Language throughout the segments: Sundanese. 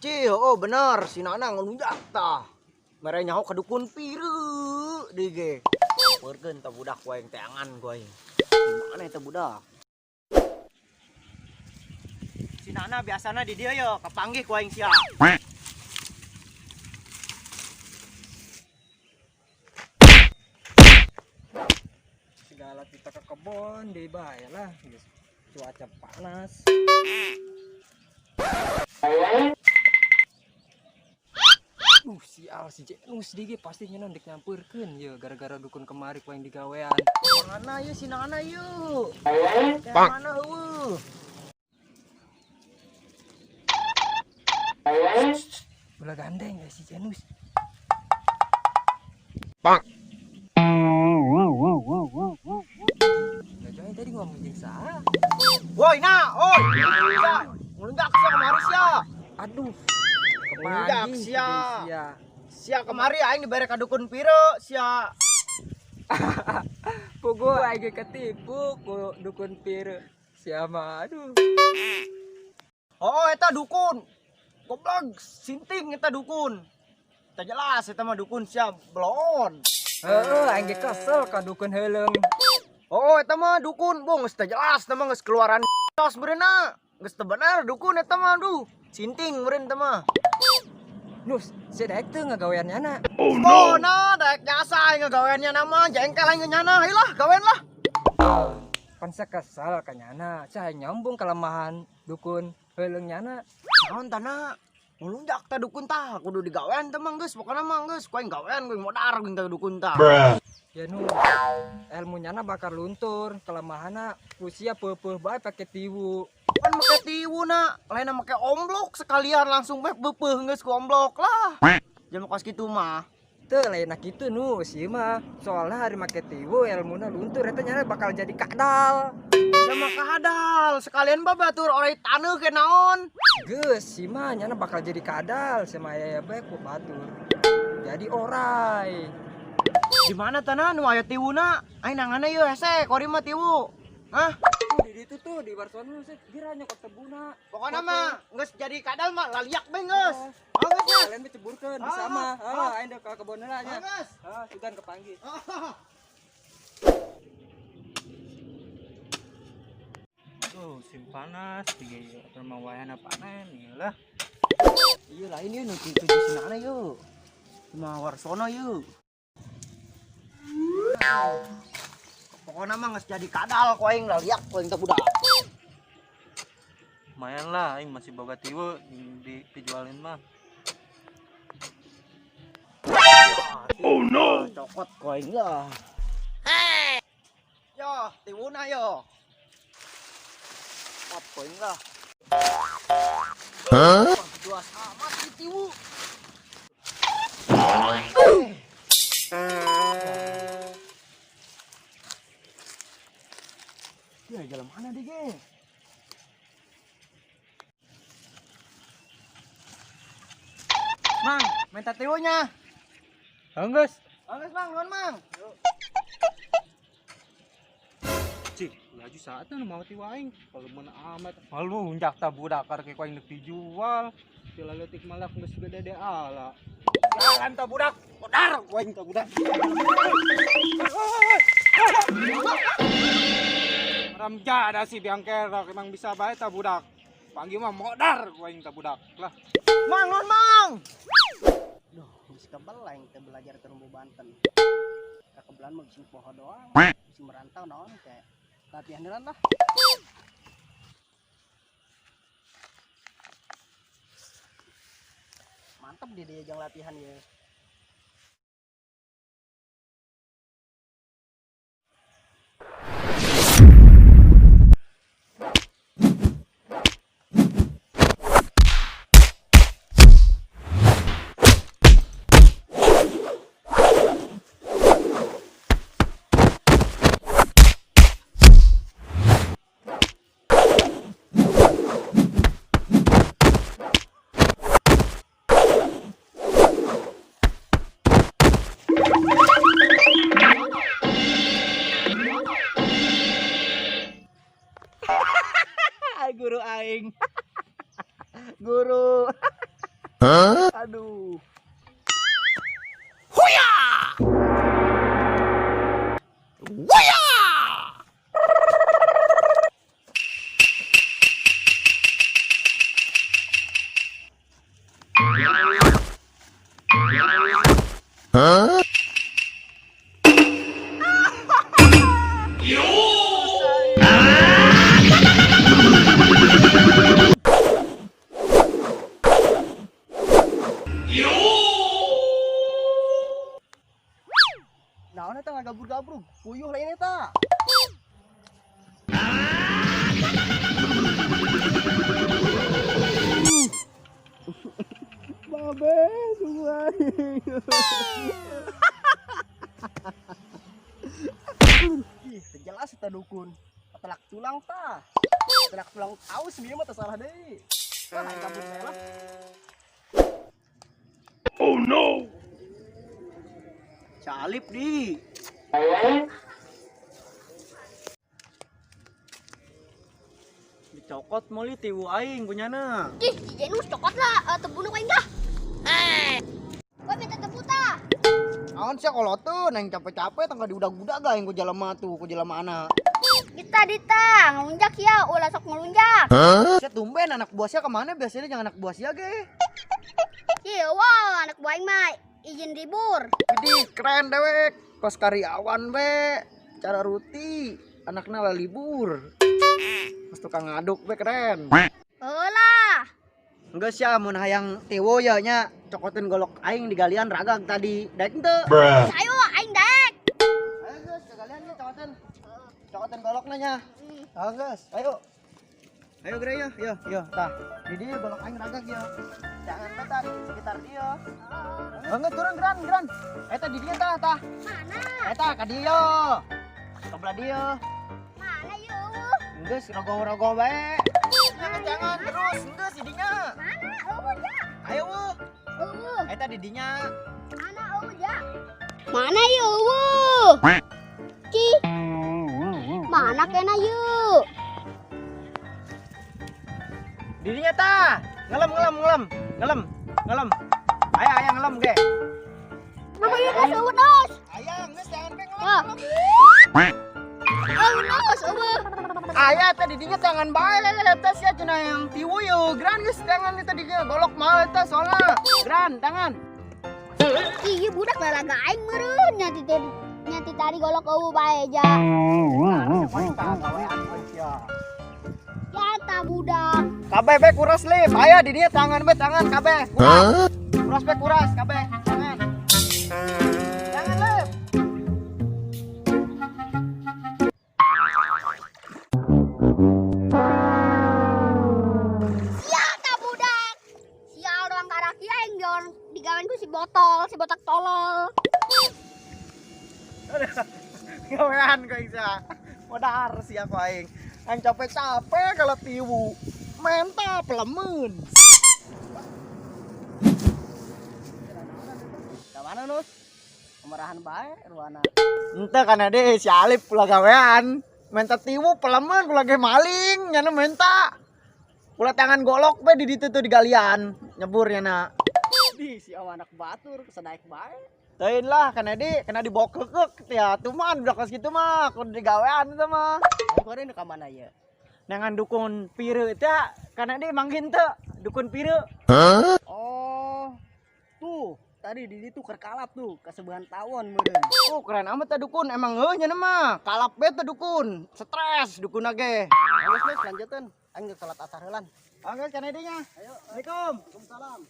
Cih, oh bener, si Nana ngelunjak tah. Mere nyaho ka dukun piru deui ge. Peurkeun tah budak ku aing teangan ku aing. Di mana eta budak? Si Nana biasana di dieu yo, kapanggih ku aing sia. Segala kita ke kebon di bae lah, geus cuaca panas. Sial si Jenus di ge pasti nyeun dek nyampeurkeun ye gara-gara dukun kemari ku aing digawean. Mana ye si Nana ye? Mana eueuh? Bola gandeng ya si Jenus. Bang. Lah jangan tadi ngomong jeung saha? Woi, na, oi. Sia, ngelunjak sia kemari sia. Aduh. Ngelunjak Kepanggih sia. sia. Sia kemari aing dibere ka dukun piru sia. Pugu aing ge ketipu ku dukun piru. Sia mah aduh. Oh, eta dukun. Goblok, sinting eta dukun. Teu jelas eta mah dukun sia belon. Heeh, aing ge kesel ka dukun heuleung. Oh, eta mah dukun, bung, geus teu jelas eta mah geus keluaran tos meureunna. Geus teu bener dukun eta mah aduh. Sinting meureun eta mah. Nus, sia daek teu ngagawean nyana. Oh Oh, nah, daek jasa aing ngagawean nyana mah, jengkel aing nyana, hayu lah, gawean lah. Pan sia kesel ka nyana, sia nyambung kelemahan dukun heuleung nyana. Naon tanah? Ngelunjak tah dukun tah, kudu digawean teh mah geus, pokona mah geus, ku aing gawean, ku aing modar ku tah dukun tah. Ya nu, ilmu nyana bakal luntur, kelemahanna ku sia peupeeh bae pake tiwu. Kan make tiwu na, lainna make omblok sekalian langsung bae beupeeh geus ku omblok lah. Jangan kos kitu mah. Teu lainna kitu nu sieun mah, soalna hari make tiwu ilmuna luntur eta nyana bakal jadi kadal. Sama kadal, sekalian bae batur orai taneuh ke naon. Geus sieun mah nyana bakal jadi kadal, sama aya bae ku batur. Jadi orai. Di mana tanah nu aya tiwuna? Aing nangana yeuh hese, kori mah tiwu. Hah? Tuh di ditu tuh di Barcelona sih gira nyokot tebuna. Pokokna mah geus jadi kadal mah laliak bae geus. Oh, geus nya. Kalian diceburkeun bisa mah. Ah, aing ka kebon heula nya. Geus. Ah, sugan kepanggih. Tuh, musim panas, tiga ieu atuh mah wayahna panen ieu lah. Iya lain ieu nu kitu si Nana ieu. Mah Warsono ieu. Pokokna mah geus jadi kadal ku aing laliak ku aing teh budak. Lumayan lah, aing masih boga tiwu di dijualin mah. Oh no. Cokot ku aing lah. Yo, tiwuna yo. Cokot ku aing lah. Hah? Dua sama si tiwu. Ya jalan mana deh, ge? Mang, minta tiwunya. Enggeus. Enggeus, Mang, nuhun, Mang. Cih, laju saatnya nu mau tiwu aing. Kalau mun amat malu unjak ta budak karek ku aing deuk dijual. Ti leutik malak geus gede de ala. Jalan ta budak, modar ku aing ta budak. Ramjada si biang kerok emang bisa bae ta budak. Panggil mah modar ku aing ta budak lah. Mang, nuhun, Mang. Duh, geus kebeleng teh belajar terumbu Banten. Kakebelan mah bising poho doang, bising merantau naon teh. Latihan heula lah. Mantep di dia jang latihan ya. Guru. Aduh. Huya! Waya! Huh? Naon eta ngagabrug-gabrug? Puyuh lain eta. Babe, sungguh aing. Ih, teu jelas eta dukun. Telak tulang tah. Telak tulang aus ieu mah teu salah deui. Wah, aing kabur bae lah. Oh no! Calip di. Dicokot meuli tiwu aing punyana. Ih, si Jenus cokot lah, tebunuh aing dah. Gua minta tebu tah. Naon sia koloteun aing capek-capek tangga diudag-udag aing ku jelema tuh, ku jelema anak. Dita dita, ngelunjak ya, ulah sok ngelunjak. Sia tumben anak buah sia kemana biasanya jangan anak buah sia ge. Iya, wah, anak buah aing mah izin libur. Widih, keren dewek. Kos karyawan be, cara ruti, anaknya lah libur. Pas tukang ngaduk be keren. Heulah. Enggak sih, mun hayang tiwo ya nya cokotin golok aing di galian ragag tadi. Daek henteu? Ayo aing daek. Ayo geus, ke galian nya cokotin. Cokotin golokna nya. Ayo geus, ayo. Ayo gre yo, yo, yo, tah. Di dieu golok aing ragag yo. Jangan be tah di sekitar dieu. Enggak turun geran, geran. Eta di dieu tah, tah. Mana? Eta ka dieu. Sebelah dieu. Mana yeuh? Geus rogoh-rogoh bae. Jangan, jangan terus, geus di dinya. Mana eueuh ja? Ayo wuh. Eueuh. Eta di dinya. Mana eueuh ja? Mana yeuh? Ki. Mana kena yeuh? Di dinya tah. Ngelem, ngelem, ngelem. Ngelem, ngelem. Aya, aya ngelem ge. Mama ieu geus eueuh dos. Aya, geus jangan be ngelem. Ah. Eueuh dos eueuh. Aya teh di dinya tangan bae eta sia cenah yang tiwu yo. Geran geus tangan eta di dinya golok maal eta soalna. Geran tangan. Ih, ieu budak lalaga aing meureun nya ti nya ti tadi golok eueuh bae ja. Ya ta budak. Kabeh be kuras lip. Aya di dinya tangan be tangan kabeh. Kuras. Kuras be kuras kabeh tangan. Tangan lip. Sial ta budak. Sial doang karaki aing digawean ku si botol, si botak tolol. Gawean ku aing sia. Modar sia ku aing. Aing capek-capek kalau tiwu. Menta pelemun. Ka mana Nus? Kemarahan bae ruana. Ente kana deh si Alip pula gawean. Menta tiwu pelemun kula ge maling nyana menta. Kula tangan golok be di ditu tuh di galian nyebur nyana. Di si anak batur kesedaek bae. Teuing lah kana di kena dibokekek ya tuman budak kos kitu mah kudu digawean eta mah. Aing ka mana ieu? Nangan dukun pire teh kana di mangkin teu dukun pire. Oh. Tuh, tadi di ditu keur kalap tuh, kasebuhan tawon meureun. Oh keren amat teh dukun emang heuh nya mah kalap be teh dukun stres dukun ge. Geus geus lanjuteun. Aing geus salat asar heulan. Oke kana di nya. Ayo. Assalamualaikum. Waalaikumsalam.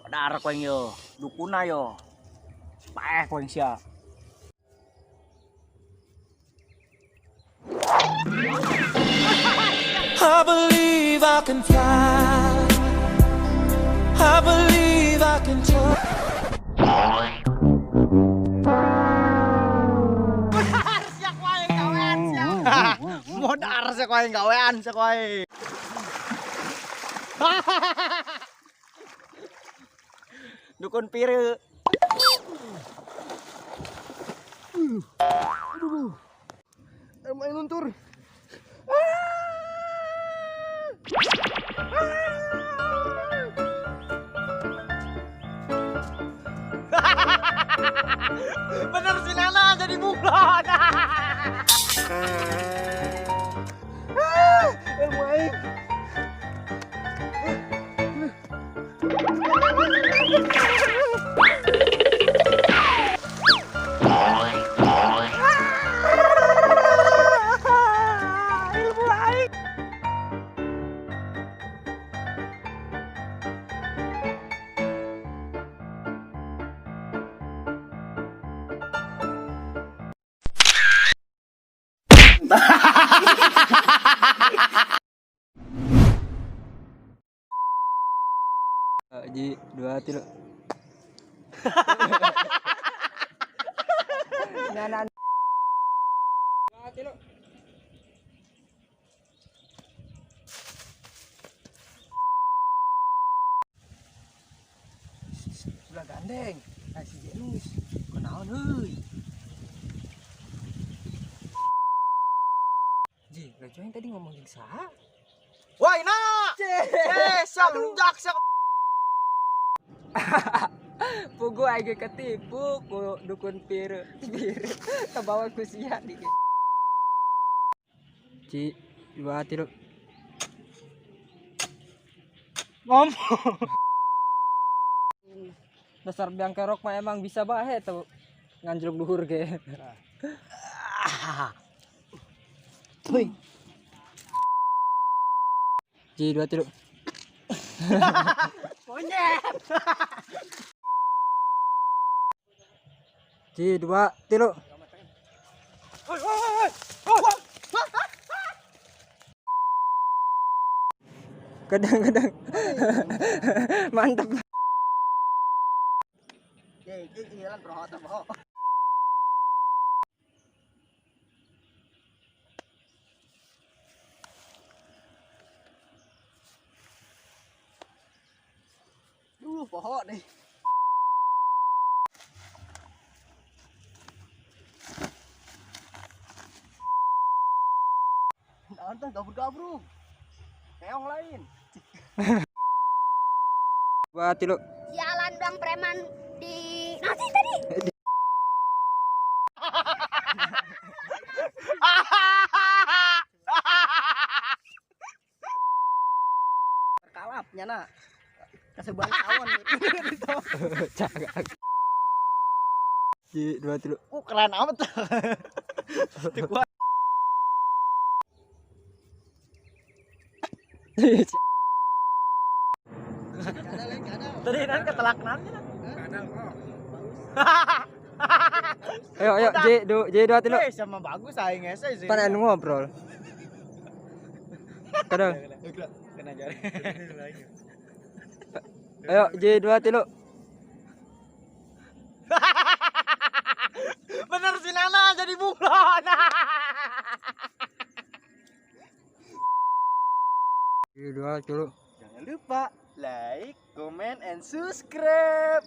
Dar koeng yo, dukuna yo. Paeh koeng sia. I believe I can fly. Sia ku aing gawean sia ku aing. Dukun pire. Aduh. Main luntur. Bener si Nana jadi bunglon. Ilmu aing. Ilmu aing. Ji, 2 3. Nana. 2 3. Ulah gandeng, si Jenus. Kunaon euy? Ji, laju yang tadi ngomong jeung saha? Woi, na. Siap lunjak siap. Pugu aing ketipu ku dukun pire. Pire kebawa ku sia dikit. Ci, 2 3. Ngomong. Dasar biang kerok mah emang bisa bae tuh nganjluk luhur ge. Woi. Ci, 2 3. Monyet. Ci, 2 3. Woi, woi, woi. Kadang-kadang. Mantap. Duh, pohon nih. Naon tah gabruk-gabruk. Keong lain. 2 3. Sialan dong preman di nasi tadi. Terkalap nyana. Kaseban tawon. Cagak. Ji, 2 3. Keren amat. Tadi nan ketelak nan. Ayo ayo J 2 J 2 3. Sama bagus aing hese sih. Pan anu ngobrol. Kadang. Kena jari. Ayo J 2 3. Bener si Nana jadi bunglon. J 2 3. Jangan lupa like, comment, and subscribe.